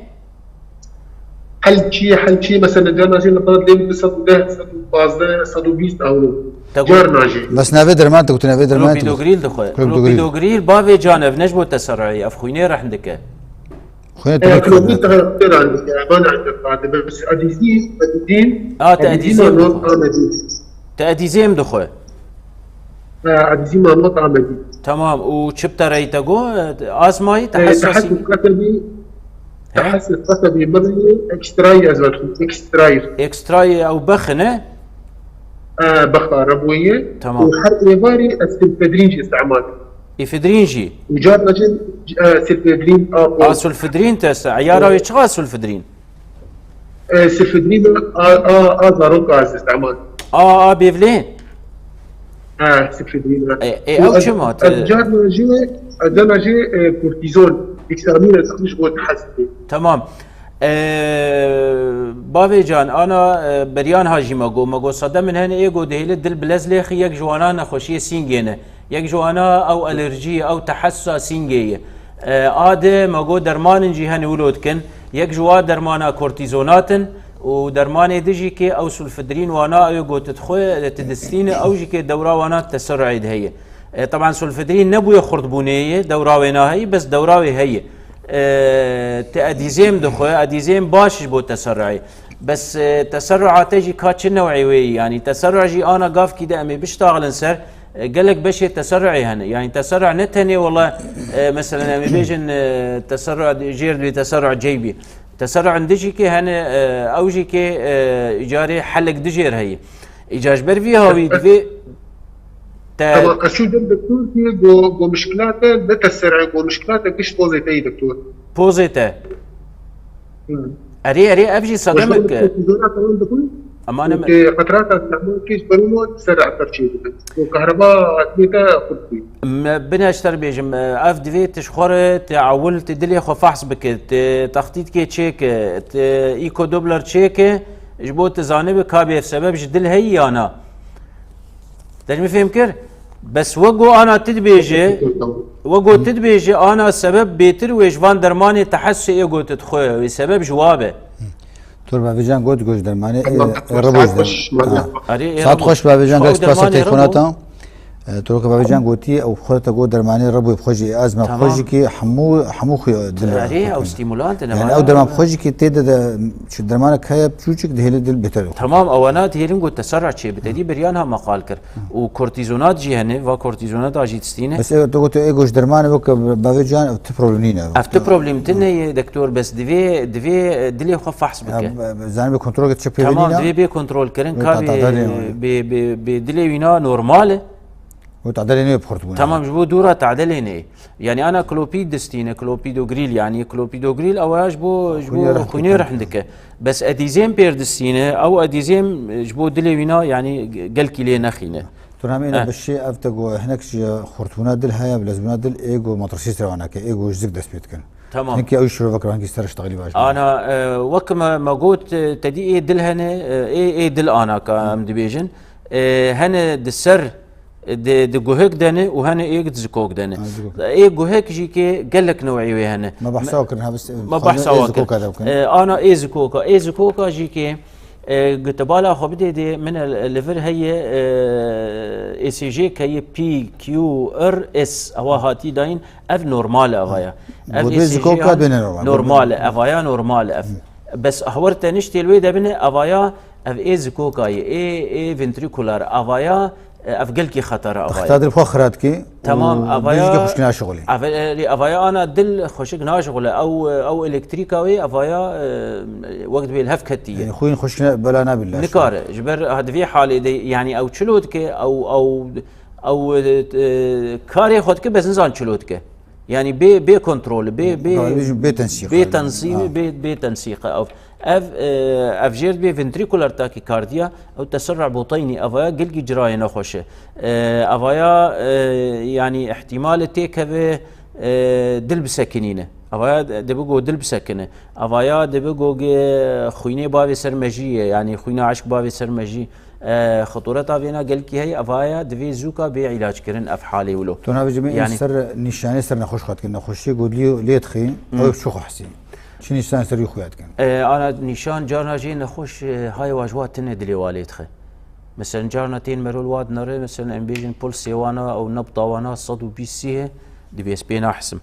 Hel çi ye, hel çi ye? Mesela, carna jî li xwe dê min sed û deh, sed û pazdeh, sed û bîst euro. Te got Carna jî. Bes navê derman te gotin, navê derman te gotin. Clopidogrel dixwe. Clopidogrel. Clopidogrel, bavê can, ev ne ji bo teserruî, ev xwînê rehn dike. Xwînê te Ee, ne Clopidogrel dixwe? Te rehn dike, bana dixwe, bes adîzî, adîzî, A, te adîzî adîzî ma dixwe. Not Amedî. Te adîzî em dixwe. Ee, adîzî ma not Amedî. Tamam, û çi bi te reyî te got? Azmayî, te Ee, hesasî? Te hesî qesebî, He? Te hesî qesebî mirî, ekstrayî ez vedixwim, ekstrayî. Ekstrayî ew bex e, ne? Ee, bexa re bûye. Tamam. Û her êvarî ez silfedrîn jî îstemal dikim. Îfedrîn jî? Û carna jî, e, silfedrîn, a, A, sulfedrîn te se-, eyara wê çiqa sulfedrîn? E, silfedrîn a, a, a zarok a îstemal. A, a bêvlê? Ha, silfedrîn, ha. E, e, Û ew ez, çima? Ez Te- carna jî, ez carna jî, e, kortîzon, îksamîn ez ji bo te hez dikim. Tamam. E, bavê can, ana, e, beriyan ha jî me got, me got sede min hene ê got dihêle dil bilez lêxî yek ji wana nexweşiyê sîngê ne. Yek ji wana ew alerjî, ew tehessa sîngê ye. E, a di me got dermanin jî hene wilo dikin. Yek ji wa dermana kortîzonat in û dermanê di jî kê ew sulfidrîn wana ew got dixwe, tu distîne, ew jî kê dewra wana teserruê de heye. E, teban sulfidrîn nebûye xurtbûnê ye, dewra wê naheyî, bes dewra wê heye. E, tu edîzêm dixwe, edîzêm baş ji bo teserruê. Bes, e, teserruê te jî ka çi new'ê wê ye? Yanî teserruê jî ana gavkî de em ê biştaxilin ser, e, gelek beşê teserruê hene. Yanî teserruê ne tenê wele, e, meselen em ê bêjin, e, teserruê jêr dibê teserruê ceybî. Teserruê din jî kê hene, e, ew jî kê, e, îcarê helek dijêr heye. Îca ji ber vî hawî divê te Ama ez çû dem doktor ki go, go mişkilate, ne teserruê, go mişkilate giş pozê te yî doktor. Pozê te. Hı. Erê, erê, ev jî sademik. Başka bir kortizona falan da koy. Ama ne Ki hatrata tamam ki, berumo ser atar çi. Bu kahraba atmeta kurtbi. Me bine ji te re bêjim, ev divê tu ji xwe re, tu ewil, tu dilê xwe fehs bike, tu textîtkê çêke, tu îko Doppler çêke, ji bo tu zanibe ka bê ev sebeb ji dil heyî ya na. Te ji min fêm kir? Bes we got ana tu dibêje, we got tu dibêje, ana sebeb bêtir wê ji van dermanê tehessê ê got dixwe, wê sebeb ji wa be. Doktor Bavêcan got, got ji dermanê, Tamam. E, Rebo ji Saat derm-, xweş, ha. Erê, ê Saat Rebo. xweş Bavêcan, Xwe gelek spas dermanê telefonat Rebo. e. E, Doktor Bavêcan gotî, ew xwe te got dermanê Rebo, xwe jî, e, ezma xwe Tamam. jî ki hemû, hemû xwe dil Erê, ew stîmulant in, Yani ewana ew derman xwe jî ki tê de, de, şu dermanek heye, çûçik dihêlin dil bêtir. Tamam, ewana dihêlin got teserra çê bite. Dî beriyan ha me qal kir. Û kortîzonat jî hene, va kortîzonat a jî distîne. Bes ev, tu got, ê goş dermanê weke Bavêcan, ev ti problem nîne. Ev ti problem tine ye, doktor, bes divê, divê, e, dilê xwe fehs bike. Ya, be-, be-, zanî bê kontrol ke çi pêvî Tamam, nîne? Divê bê kontrol kirin, Wê ka ta-, bê, tadalê wê. bê, bê, bê dilê wîna normal e. Wê tadalê nê bi xurt bûne. Tamam, ji bo dûra tadalê nê. Yani ana klopî distîne, klopîdogrîl, yani klopîdogrîl ew ya ji bo, ji bo Xwînê reh xwînê dike. rehn dike. Bes edîzêm pêr distîne, ew edîzêm ji bo dilê wîna, yani gelkî lê nexîne. Tu namê Eh. bi şê ev te got, hinek ji xurtbûna dil heye, bilezbûna dil, ê got matrasî serewaneke, ê got ji zik dest pê dikin. Tamam. Hinek ew şirovek rengî ser ştaxilî baş. Ana, e, wek me, me got, e, te dî ê dil hene, e, ê, ê dil ana ka em dibêjin. E, hene di ser, e, di, di guhek de ne û hene ê di zikok de ne. Ha, zikok. Ê guhek jî kê gelek new'ê wê hene. Me behsa Me, kirin, ha, bes, me xwazim behsa ê wa zikoka kirin. de bikin. E, ana ê zikoka, ê zikoka jî kê, e, gotebala xwe bidê dê, min e, li vir heye, e, E C G heye P Q R S, ewa hatî dayîn, ev normal e, ev aya. Ev Got E C G zikoka an bêne normal. normal e, ev aya normal e, ev. Bes hawar teniştê li wê de bine, ev aya Ev ê zikoka ye, ê, ê ventrikular, avaya, e, ev gelkî xeter e avaya. Texta dil xwe xira dike Tamam, û avaya, dil jî xwişkî naşixulê. Ava-, e, avaya ana dil xweşik naşixule. Ew, ew elektrîka wê, avaya, e, wek dibê li hev ketiye. Yani xwîn xweşkî ne-, bela nabin laşê. Nikare. Ji ber, ha, di vê halê de, yani ew çilo dike, ew, ew, ew, e, karê xwe dike, bes nizan çilo dike. Yani bê, bê kontrol, bê, bê, Bê, bê tensîq. Bê tensîq, Ha. bê, bê tensîq. Ev, ev, e, ev jêr dibê ventrikular takikardiya, ew teserruh boteynî, avaya gelkî cirayê nexweş e. E, avaya, e, yani ihtimal e têkeve, e, dil bisekinîne. Avaya dibe go dil bisekine. Avaya dibe go ge xwînê bavê ser mejî ye, yani xwîna eşk bavê ser mejî. E, xetoreta vêna gelkî heye, avaya divê zûka bê îlac kirin ev halê wilo. Tu nabêjî min Yani ser nîşanê ser nexweş xwe dikin. Nexweşiyê go lê, lê dixî, Hmm. ew çi xwe hesî? Çi nîşan ser wî xuya dikin? E, ana nîşan carna jê nexweş, e, hay wa ji wa tine dilê wa lê dixe. Mesela carna tên merol wa dinere, mesela em bêjin pulsê wana ew nebta wana sed û bîst sî ye, dibê ez pê nahisim.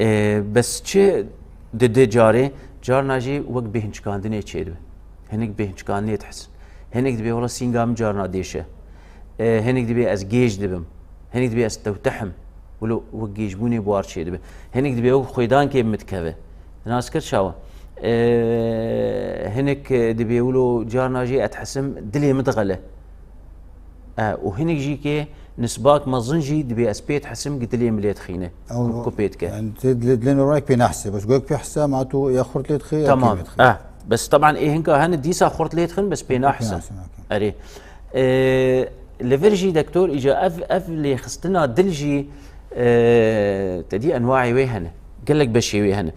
E, bes çi dide carê, carna jê wek bêhnçikandinê çêdibe. Hinek bêhnçikandinê dihisin. Hinek dibê wela sînga min carna dêşe. E, hinek dibê ez gêj dibim. Hinek dibê ez tewteh im. Wilo wek gêjbûnê buhar çêdibe. Hinek dibê wek xwêdankê min dikeve. Nas kir çawa? E, hinek, e, dibê wilo carna jê ez dihisim dilê min dixele. E, û hinek jî kê nisbak mezin jî dibê ez pê dihisim gi dilê min lê dixîne. Ew, Ku, ku pê dike. Yani tê dilê, dilê normal pê nahse. Bes gök pê hisa ma tu ya xurt lê dixî, ya Tamam. kêm lê dixî. Eh, bes taban ê hinka hene dîsa xurt lê dixin, bes pê Pê nahisin. nahisin, okey. Erê. E, li vir jî doktor îca ev, ev lêxistina dil jî, e, te dî enwaê wê hene. Gelek beşê wê hene.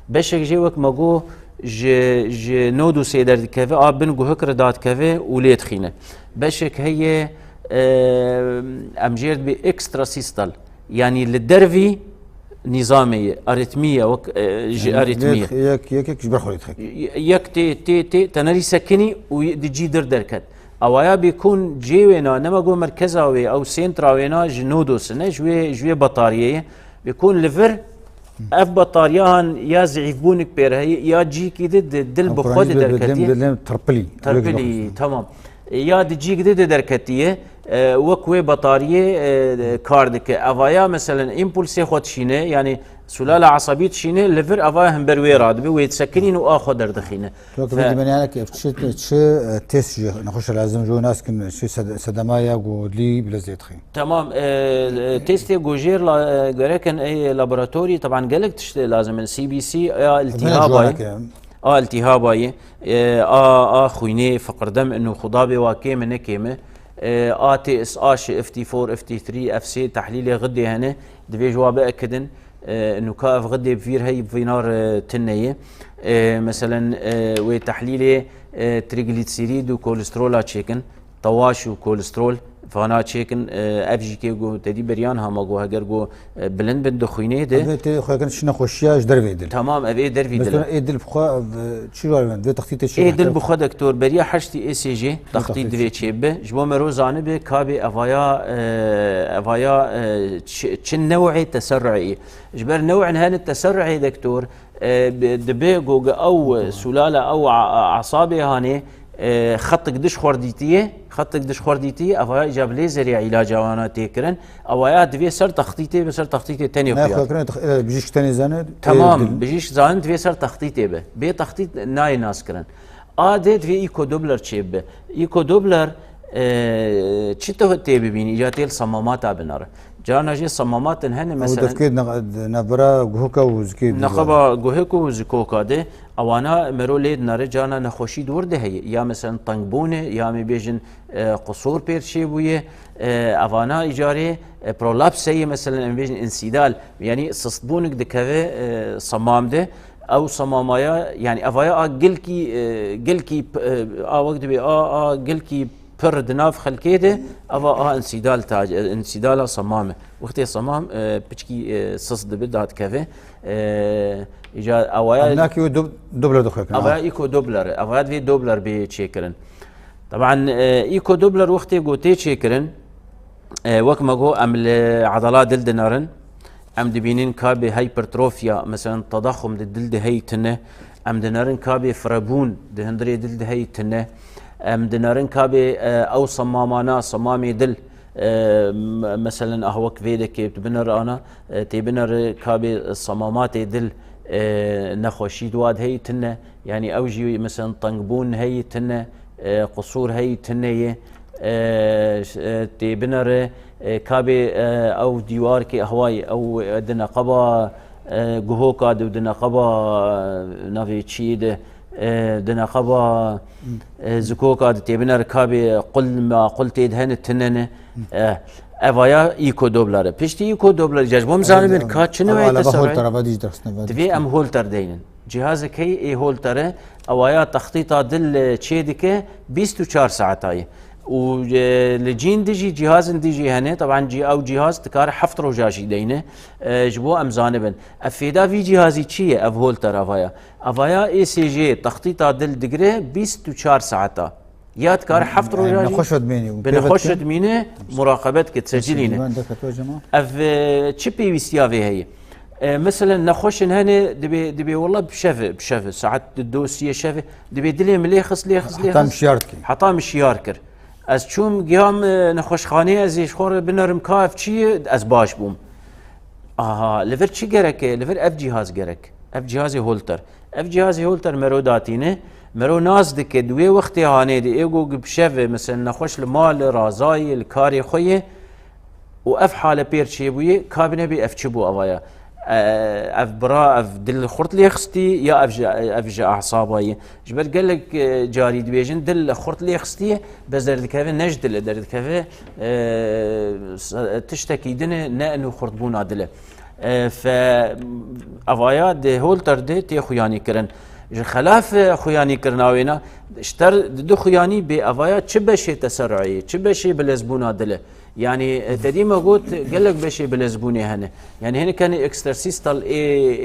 Beşek jê wek me got ji, ji nodusê derdikeve, a bin guhik re dadikeve û lê dixîne. Beşek heye, e, em jê re dibê extrasistal. Yanî li dervî nîzamê ye, aritmî ye, wek, e, ji Yani aritmî ye. lê dixî, yek, yek, yek ji ber xwe lê dixî. Yek tê, tê, tê, tenerî sekinî û di cî dir derket. Awaya bêkûn cê wêna, nema got merkeza wê, ew sentra wêna ji nodos ne, ji wê, ji wê batariyê ye. Bêkûn li vir, ev batariya han ya zîfbûnik pê re heye, ya cîkî di, di, dil bi xwe Ew di kurayî bi, bi derketiye. lim, bi lim tirpilî. Tirpilî, Öyle bir tamam. E, ya di cîk di, di derketiye, e, wek wê batariyê, e, kar dike. Evaya, meselen, împulsê xwe dişîne, yanî sulala esabî dişîne, li vir evaya hember wê radibe, wê disekinîn û a xwe derdixîne. Tu Fe- ki bî dimenyanek ev çi, çi, e, test ji nexweşa lazim ji nas kin, çi sed-, sedema ya godlî bile zêdixî. Tamam, e, e, testê gojêr la, e, gereken ê laboratorî, taban gelek tiştê lazim in. C B C ya iltihaba ye. A iltihaba ye. E, a, a xwînê fiqirdem inu xuda bê wa kêm e, ne kêm e. E, a T S H, F T four, F T three, F C tehlîlê xidê hene. Divê ji wa biekidin. E, nuka ev xidê bi vîr hey vînar, e, tine ye. E, meselen, e, wê tehlîlê, e, triglisîrîd û kolestrola çêkin. Tawaş û kolesterol, vana çêkin, e, ev jî kê got, tedî beriyan hama got, heger got, e, bilind bin di xwînê de. Ev tê xwe kin çi nexweşiya ji dervê dil. Tamam, ev ê dervî dil e. Mesela ê dil bi xwe, ev, çi rayven, vê textîtê çi Ê dil bi xwe doktor beriya heştî E C G textît divê çêbibe. Ji bo mero zanibe, ka bê evaya, e, evaya, e, çi, çi new'ê teserru'ê ye. Ji ber new'in hene teserru'ê doktor, e, bi, dibe go ge ew sulala ew a, a, asabê hanê, e, xetik diş xwerdîtiye, xetik diş xwerdîtiye, evaya îca bi lêzerê îlaca wana tê kirin, ewaya divê ser textîtê be, ser textîtê tenê xuya. Nayê xwe kirin, tex-, e, bijîşk tenê zane, e, Tamam, dil. Bijîşk zanin divê ser textîtê be. Bê textît nayê nas kirin. A dê divê Echo Doppler çêbibe. Echo Doppler, e, çi te tê bibînî, îca tê li semamata binere. Carna jê semamat in hene, Ew mesela destgehê nav-, navbera guhika û zikê dî Nexweba guhik û zikoka de, ewana mero lê dinare, carna nexweşî di wir de heye. Ya mesela tengbûn e, ya em ê bêjin, e, qusûr pêr çêbûye. E, evana îcarê, e, prolaps heye, mesela em bêjin însîdal. Yanî sistbûnik dikeve, e, semam de. Ew semamaya, yanî evaya a gilkî, e, gilkî p-, e, a wek dibê a, a gilkî pir di nav xelkê de, eva a însîdal ta-, însîdala semam e. Wextê semam, e, piçkî, e, sis dibe, dadikeve. E, îca ewaya Em nakî wê dub-, Doppler dixwe kin, Ewaya ha. Echo Doppler e. Ewaya divê Doppler bê çêkirin. Taban, e, Echo Doppler wextê go tê çêkirin, e, wek me got, em li edala dil dinerin. Em dibînin ka bi hypertrofya, mesela tedaxum di dil de hey tine. Em dinerin kabê firebûn di hundirê dil de heyî tune. Em dinerin kabê, e, ew semamana, semamê dil, e, m-, meselen, ah, wek vê dekê tu binere ana, e, tê binere kabê semamatê dil, e, nexweşî di wa de heyî tune. Yanî ew jî, meselen, tengbûn heyî tune, e, qisûr heyî tune ye. E, ş-, e, tê binere, e, kabê, e, ew dîwarkê ehwayî, ew, e, di neqeba, e, guhoka de û di neqeba, e, navê çiyê de, e, di neqeba, e, zikoka de tê binere kabê qul maqul tê de hene tune ne. E, evaya îko doblare. Piştî îko doblare, ca ji bo em zanibin ka çi newê te serayê. Divê em holter deynin. Cihazek heye ê holtere, ewaya textîta dil, e, çê dike bîst û çar saeta ye. Û, e, li cîn dijî cihazin dijî hene, taban cî-, ew cihaz dikare heft roja jî deyne, e, ji bo em zanibin. Ev fêda vî cihazî çi ye, ev holter avaya? Avaya E S G textîta dil digire bîst û çar saeta. Ya dikare heft roja jî nexweş dimîne, muraqebet ke, tecilîne. Ev, e, çi pêwîstiya vê heye? E, meselen, nexweşin hene, dibê, dibê wela bi şeve, bi şeve, saet du siyê şeve, dibê dilê min lê xist, lê xist, lê xist. Heta min şiyar dikî. Heta min şiyar kir. Ez çûm, giham, e, nexweşxaneyê, ez ê ji xwe re binerim ka ev çi ye, ez baş bûm. Aha, li vir çi gerek e? Li vir ev cihaz gerek. Ev cihazê holter. Ev cihazê holter mero datîne, mero nas dike, di wê wextê hanê de, ê go bi şeve, mesela nexweş li mal, razayê, li karê xwe ye, û ev hale pêr çêbûye, ka binebê ev çi bû avaya? E, ev bira, ev dil xurt lê xistî, ya ev ji, ev ji asaba ye? Ji ber gelek, e, carî dibêjin, dil xurt lê xistiye, bes derdikeve ne ji dil e, derdikeve, e, s-, tiştekî din e, ne eno xurtbûna dil e. E, fe, avaya di holter de tê xuyanî kirin. Ji xelaf, e, xuyanî kirina wêna, ji ter di du xuyanî bê avaya çi beşê teseruyê, çi beşê bilezbûna dil e. Yanî, e, te dî me got, gelek beşê bilezbûnê hene. Yanî, hinek hene ekstersîstal ê,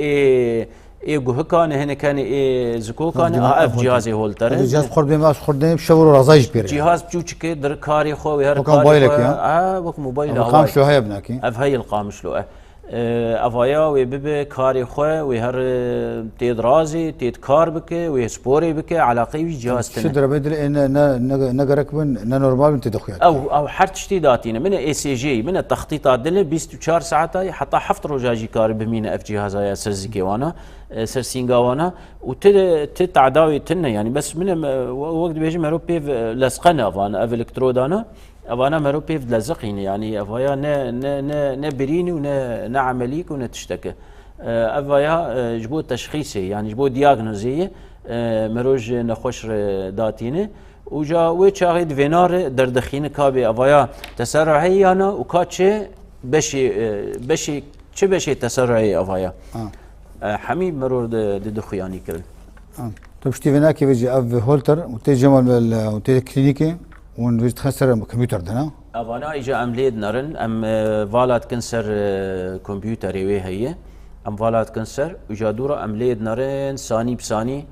ê, ê guhikan e, hinek hene ê zikokan e, a ev cihazê holter e. Cihaz xurt bê me, xurt bê şev û razayî jî pêre. Cihaz çûçik e, dir karê xwe, wê her karê xwe. Wek mobaylek ya. A, wek mobayl. Ev Qamişlo heye binakî. Ev heye li Qamişlo, e. E, evaya wê bibe karê xwe, wê her, e, tê di razê, tê di kar bike, wê sporê bike, eleqeyê wî cihaz tine. Çi derebê dil ê ne, ne, ne, ne gerek bin, ne normal bin tê de xuya. Ew, ew her tiştî datîne. Min e E S G, min e textîta dil e, bîst û çar saeta ye, heta heft roja jî kare bimîne ev cihaza ya ser zikê wana, e, ser sînga wana. Û ti, ti tadawê tine, yanî bes min e, me, we-, wek dibêjim, mero pêv, e, lezqene van, ev elektroda ne. Evana mero pêv dileziqîne, yanî evaya ne, ne, ne, ne birîn û ne, ne emelîk û ne tiştek e. E, evaya, e, ji bo teşxîsê, yanî ji bo diyagnozê ye, e, mero ji nexweş re datîne. Û ca wê çaxê di vêna re derdixîne ka bê evaya teserruhê ya na û ka çi beşê, e, beşê, çi beşê teserruhê evaya. Ha. E, hemî mero di, di du xuyanî kirin. Ha. Tu piştî vê nakê vê jî ev holter û tê Cemal Bel û tê klînîkê û hûn vê jî dixin ser kompûter de, ne? Evana îca em lê dinerin, em, e, vala dikin ser, e, kompûterê wê heye. Em vala dikin ser û îca dû re em lê dinerin sanî bi sanî,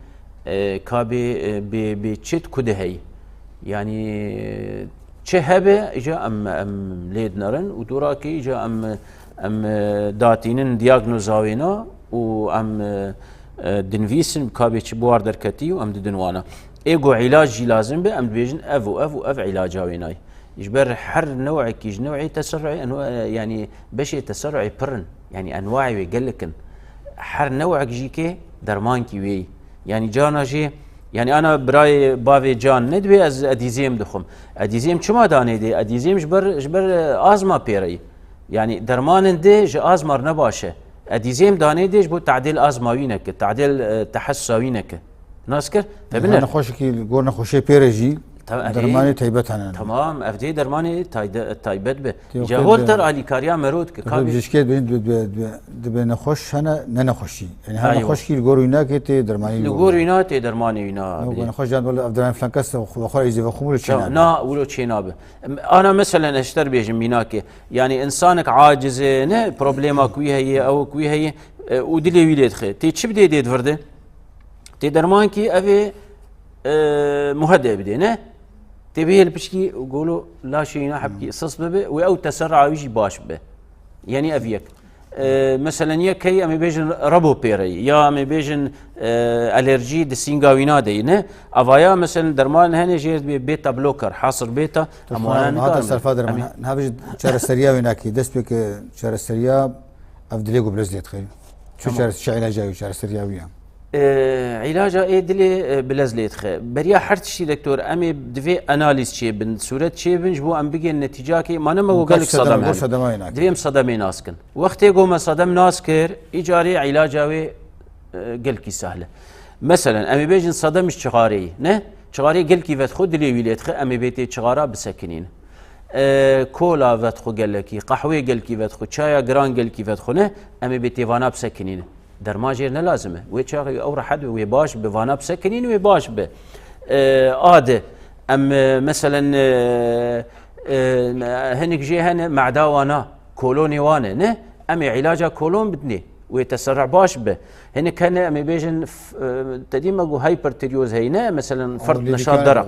e, ka bê, e, bê, bê çi di ku de heyî. Yanî, e, çi hebe, îca em, em lê dinerin û dû rakê îca em, em, e, datînin diyagnoza wêna û em, e, e, dinivîsin ka bê çi bi war derketî û em didin wana. Ê ku îlac jî lazim be, em dibêjin ev û ev û ev îlaca wêna ye. Ji ber her newekî ji newê teserruhê, enwa-, e, yanî beşê teserruhê pir in. Yanî enwayê wê gelek in. Her newek jî kê dermankî wê ye. Yanî cana jî, yanî ana birayê bavê can nedibê ez edîzêm dixwim. Edîzêm çima danê dê? Edîzêm ji ber, ji ber, e, azma pêre ye. Yanî dermanên dê ji azma re ne baş e. Edîzêm danê dê ji bo tadêl azma wî neke, tadêl, e, tehesusa wî neke. Nas kir? Te biner. Nexweşekî li gor nexweşê pêre jî dermanê taybet hene. Tamam, ev dê dermanê tayde-, taybet be. Îca holter alîkariya mero dike. Ka bê bijîşkê dibê, dibê, dibê, dibê nexweş hene, ne nexweşî. Yanî her nexweşkî li gor wî nake tê dermanî li gor wî na tê dermanê wî na. Nexweş can bele ev dermanê filan kes xwe xwe îzê ve xwe bû çê nabe. Na, wilo çê nabe. Ana meselen ez ji te re bêjim mînakê. Yanî insanek aciz e, ne problema ku wî heye, ew ku wî heye, e, û dilê wî lê dixe. Tê çi bidê dê di vir de? Tê dermankî ev ê, e, muhede bidê, ne? Tê bihê li pişkî golo laşê wîna hebkî sis bibe û ew teserra wî jî baş bibe. Yanî ev yek. E, meselen yek heye em ê bêjin rebopêreyî ya em ê bêjin, e, alerjî di sînga wîna de ye, ne? Avaya meselen derman hene jê re dibê beta blocker, hasir beta, Tu em wana xwe nika hata em serfa derim. Em ê Niha bijî çareseriya wê nakî. Dest pê ke çareseriya ev dilê ku bilez lê dixê. Çi Tamam. çare-, çi îlaca wî, çareseriya wî ya? E, îlaca ê dilê, e, bilez lê dixe. Beriya her tiştî doktor, em ê divê analîz çêbin, sûret çêbin, ji bo em bigên netîcakê, ma ne me got gelek sedem, sedem hene. Sedema wê nake. Divê em sedemê nas kin. Wextê ku me sedem nas kir, îcarê îlaca wê, e, gelkî sehl e. Meselen, em ê bêjin sedem ji çixareyî, ne? Çixarê gelkî vedixwe, dilê wî lê dixe, em ê bê tê çixara bisekinîn. E, kola vedixwe gelekî, qehwê gelkî vedixwe, çaya giran gelkî vedixwe, ne? Em ê bê tê vana bisekinîn. Derman jêr ne lazim e. Wê çaxê ew rehet be, wê baş be, vana bisekinîn, wê baş be. E, ade, em, e, meselen, e, e, hinek jê hene, meda wana, kolonê wan e, ne? Em ê îlaca kolon bidinê. Wê teserruh baş be. Hinek hene, em ê bêjin, f-, e, te dî me got hypertireoz heyne, meselen, fert neşat deraq.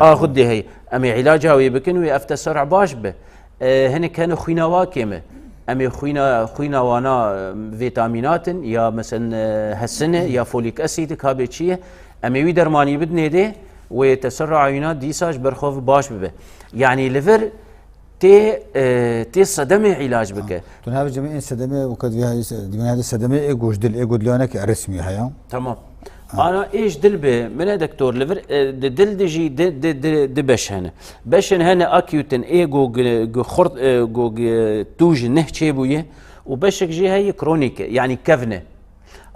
A, xudê heye. Em ê îlaca wê bikin, wê ev teserruh baş be. E, hinek hene xwîna wa kêm e. Em ê xwîna, xwîna wana, e, vîtamînat in, ya meselen, e, hesin e, ya folîk esîd, ka bê çi ye. Em ê wî dermanî bidinê dê, wê teserruha wîna dîsa ji ber xwe baş bibe. Yanî li vir tê, e, tê sedemê îlac bike. Tu navê cemê ên sedemê û qet vî hayî se-, divê navê sedemê ê goş dil, ê goş dil yanekî resmî heye. Tamam. Ha. Ana ê ji dil be, min e doktor, li vir, e, di dil de jî di, di, di, di beş hene. Beşin hene akûtin, ê go gi, gi xurt, e, go gi tûj neh çêbûye û beşek jî heye kronîk e, yanî kevn e.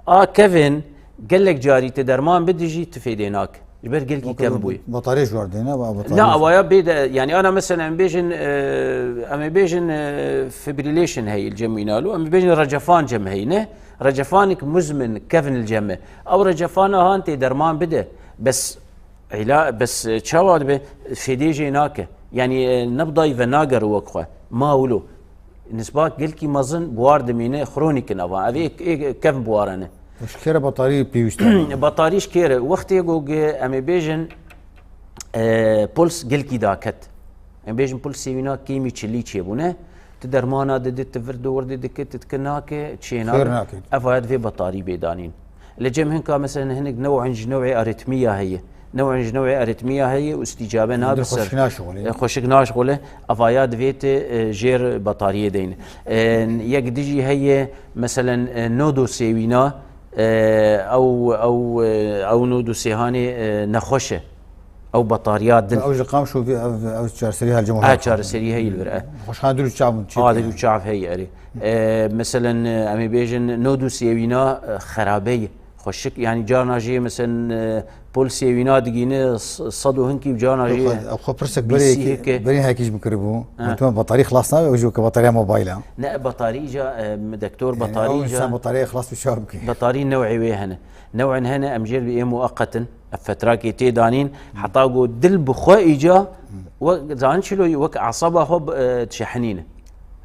A kevn gelek carî tu derman bidî jî tu fêdê nake. Ji ber gelkî kevn bûye. Batarî ji war dêne, ba-, batarî. Na, awaya bê de, yanî ana mesela em bêjin, e, em ê bêjin, e, fibrillation heye li cem wîna lo, em ê bêjin recefan cem heye, ne? Recefanik muzmin kevn li cem e. Ew recefana han tê derman bide. Bes îla-, bes, e, çawa dibe? Fêdê jê nake. Yanî, e, nebdayî venagere wek xwe. Ma wilo. Nisba gelkî mezin buhar dimîne, xronîk in evan. Ev ê, ê kevn buhar hene. Ji kê re batarî pêwîst e? Batarî ji kê re? Wextê ku ge-, em ê bêjin, e, puls gelkî daket. Em bêjin pulsê wîna kêmî çilî çêbûne. Tu dermana didî, tu vir di wir didî, dike, tu dike nake, çê nabe. Xêr nake. Ev aya divê batarî bê danîn. Li cem hinka mesela hinek new'in ji new'ê aritmiya heye. New'in ji new'ê aritmiya heye û îstîcabe nabe ser. Xweşik naşixulê. E, xweşik naşixulê. Avaya divê te, e, jêr batariyê deyne. E, yek dijî heye, meselen, e, nodo sêwîna, e, ew, ew, e, ew nodo sêhanê, e, nexweş e. Ew batariya din. Ew ji qamş û vî, ev, ev çareserî her cem. Ha, çareserî heye li vir, e. Xweşxana dil û çav çi? A, dil û çav heye, erê. E, meselen, e, em ê bêjin, nodo sêwîna, e, xerabe ye. Xweşik, yanî carna jê, meselen, e, polsê wîna digîne s-, sed û hinkî û carna jê. Ew xwe, ew xwe pirsek berê, berî hekî ji min kiribû. Ha. Gotiman batarî xilas nabe, ew jî weke batariya mobayla. Ne, batarî ca, e, doktor, e, batarî ew ca, însan batariyê xilas bi çav bike. Batarî new'ê wê hene. New'in hene, em jê re bê ê mueqet in. Ev fetrakê tê danîn, heta ku dil bi xwe îca, wek, zanin çilo, wek asaba xwe, e, dişehinîne.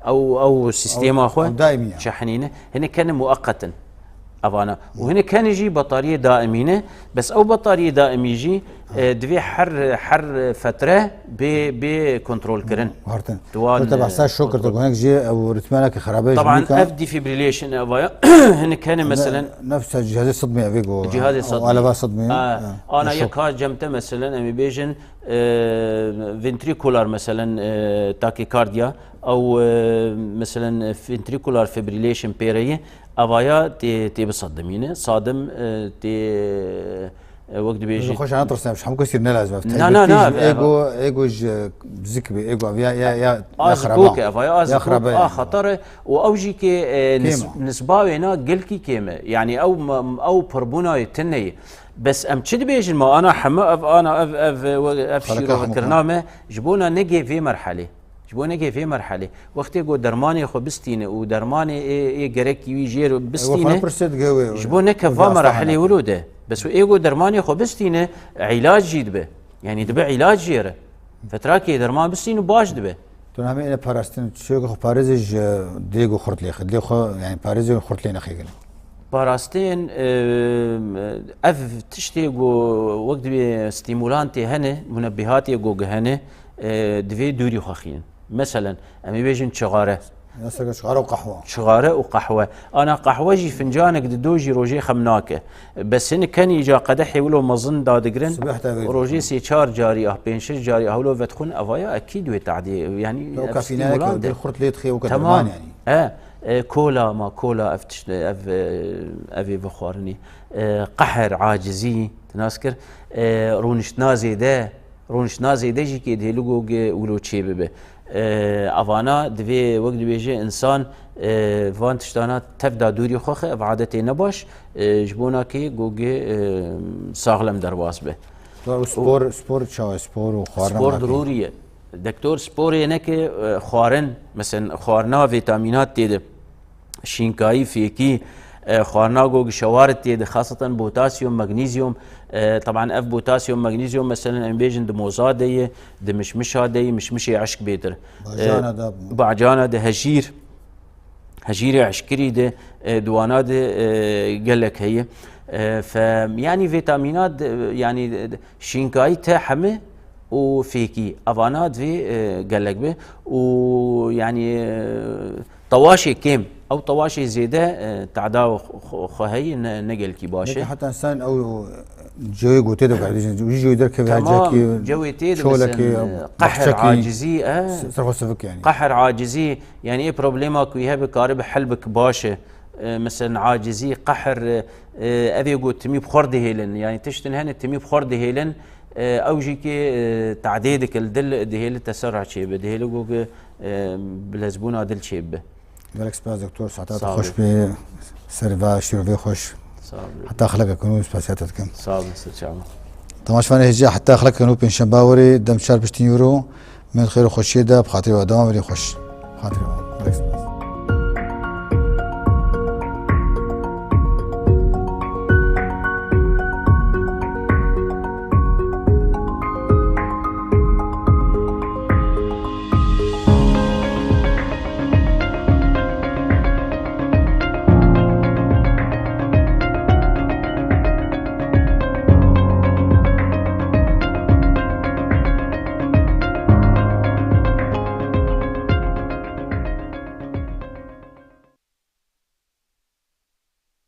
Ew, ew sîstema xwe dişehinîne. Hinek hene mueqet in. Evana. Û hinek hene jî batariyê daimî ne. Bes ew batariyê daimî jî, e, divê her, her fetre bê, bê kontrol kirin. Hartin. Tu wan, tu te behsa, e, şok kir, kontrol. Te gonek jî ew ritmiyana ki xerabe ji Taban nîka. Ev defibrillation e, vaya. Hinek hene, ne, meselen. Nefsa cihazê sidmê evê go. Cihazê sidmê. Aleva sidmê. Ha, ya, ana şok. Yek ha cem te, meselen, em ê bêjin, e, ventrikular, meselen, e, takikardiya, ew, e, meselen, ventrikular fibrillation pêreyê, avaya tê, tê bi sadimîne. Sadim, e, tê, e, wek dibêjî. Xweş, natirsem, ji hemû kesî ne lazim e. Na, na, na, ego, ego ji zik be, ego ya, ya, ya, ya xeraba. Azikok e, avaya azikok, a xeter e, û ew jî ke, e, nis-, nisba wê na gelkî kêm e. Yanî ew, ew pirbûna wê tune ye. Bes em çi dibêjin? Ma ana heme ev, ana ev, ev, ev şîrove kirina me ji bona negê vê merhelê. Ji bo negê vê merhelê. Wextê ku dermanê xwe bistîne û dermanê ê, ê gerekî wî jê re bistîne, ji bo neke va merhelê wilo de. Bes ê ku dermanê xwe bistîne, îlac jî dibe. Yanî dibe îlac jê re. Fetrakê derman bistîne û baş dibe. Tu name êne parastin, çiyo ku xwe parêzê ji dilê ku xurt lê xwe, dilê xwe, yanî parêzê xurt lê nexê gel. Parastin, e, ev tiştê ku wek dibê stimulantê hene, munebbihatê ku hene, e, divê dûrî xwe xînin. Meselen, em ê bêjin çixare. Mesela çixare û qehwe. Çixare û qehwe. Ana qehwe jî fincanek dido jî rojê xem nake. Bes hinek kenî îca qedehê wilo mezin dadigirin. Sibeh te vê Rojê sê çar carî ah, pênc şeş carî ah wilo vedixwin, evaya ekîd wê tadê. Yanî Ew ev kafîneyeke stimulante. Dilxurt lê dixê û Tamam. Yanî. E, e, kola ma kola ev tişt ev e, ev ê vixwarinî. E, qehr, acizî, tinas kir. E, rûniştina zêde, rûniştina zêde jî kê dihêli go ge wilo çê bibe. E, evana divê wek dibêje insan e, van tiştana tev da dûrî xwe xe, ev adetê nebaş e, ji bona kê go ge e, saxlem derbas be. Û spor, spor çawa, spor û xwarin. Spor dirûrî ye. Dektor sporê neke e, xwarin, mesela xwarina vîtamînat tê de, şînkayî, fêkî, e, xwarina go gişewarit tê de, xaseten potasyum, magnesium, e, taban ev potasyum, magnesium, mesela em bêjin di moza de ye, di mişmişa de ye, mişmişê eşk bêtir. E, Bacana da. Bacana de hejîr, hejîrê eşkirî de, e, diwana de e, gelek heye. E, fe, yanî vîtamînat, e, yanî e, şînkayî te hemi û fêkî. Evana divê e, gelek be û yanî e, tewaşê kêm, ew tewaşê zêde e, tada xwe heyî ne, ne gelkî baş e. Heta sen ew cewê gotê de berdijin, wî cewê derkeve Tamam, cewê tê de çolekê, qehr, acizî, e, serfa sivik yani. Qehr, acizî, yani ê problema ku hebe karibe hel bik baş e. E, mesela acizî, qehr, e, evê ku timî bi xwe dihêlin, yani tiştin hene timî bi xwe dihêlin, e, ew jî ki e, tadê dike li dil, dihêli tesera çêbe, dihêli ku e, bilezbûna dil çêbe. Gelek spas doktor, saeta te xweş be, ser va şîrovê xweş. Sağ ol. Heta xeleke kunu spasiyata dikim. Sağ olun, sir çava. Temaşvanê hêja heta xeleke kunu pênşemba werê dem çar piştî euro. Min xêr û xweşiyê de bi xatirê we dewam verê xweş. Bi xatirê we. Gelek spas.